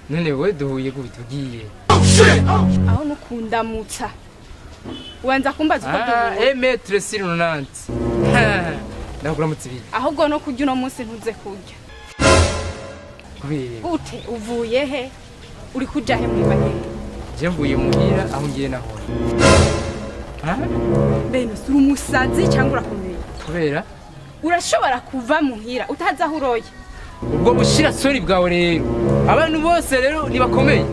None wowe duhuye gute, ugiye? Aho nukundamutsa, ubanza kumbaza uko Ah, duhuye. eh, maître sur 90, ndakuramutse ibiki? Ahubwo no kurya uno munsi ntuze kurya. Kubera? Gute? Uvuye he? Uri kuja he muri make? Je mvuye muhira, aho ngiye naho. Ah? Bene uri umusazi cyangwa urakomeye? Kubera? Urashobora kuva muhira utazi aho uroye? Ubwo bushira sori bwawe rero, abantu bose rero ntibakomeye.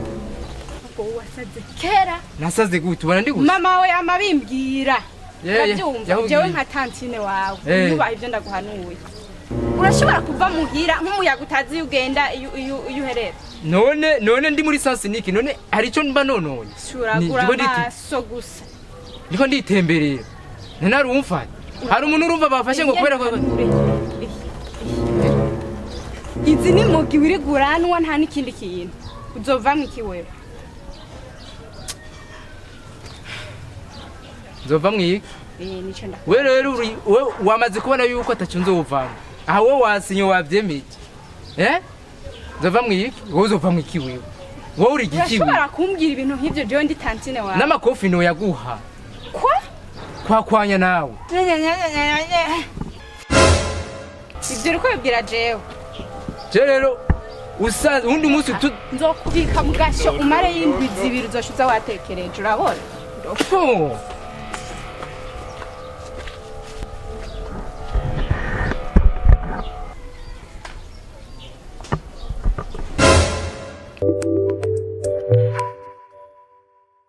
Ubwo wasaze kera. Nasaze gute? Ubona ndi gusa? Mama we yama bimbwira. Urabyumva? Yakubwiye. Jewe nka tantine wawe, yubaha ibyo ndaguhanuye. Urashobora kuva muhira nk'umuyaga, utazi iyo ugenda, iyo uherera? None ndi muri sens niki? None hari ico mba nononye? Shuragura amaso gusa. Ndiko nditemberera, ntanarumfata. Hari umuntu urumva bafashe ngo kubera ko Izi ni mugi wiriguranwa, nta n'ikindi kintu uzovamwo ikiwewe. Nzova mwiki? Eh, nico nda We rero we wamaze kubona yuko ataco nzovamwo aha. Wowe wasinye, wavyemeye, eh? Nzova mwiki? Wowe uzova mwiki? Wewe wowe uri igiki wewe? Urashobora kumbwira ibintu nk'ivyo jewe ndi tantine wawe? N'amakofi noyaguha. Kwa? Kwakwanya nawe. Ibyo uriko bibwira jewe? Je rero usanze uwundi munsi tu Nzokubika mu gasho umare y'indwi 2, uzosha uza watekereje, urabona? Fu!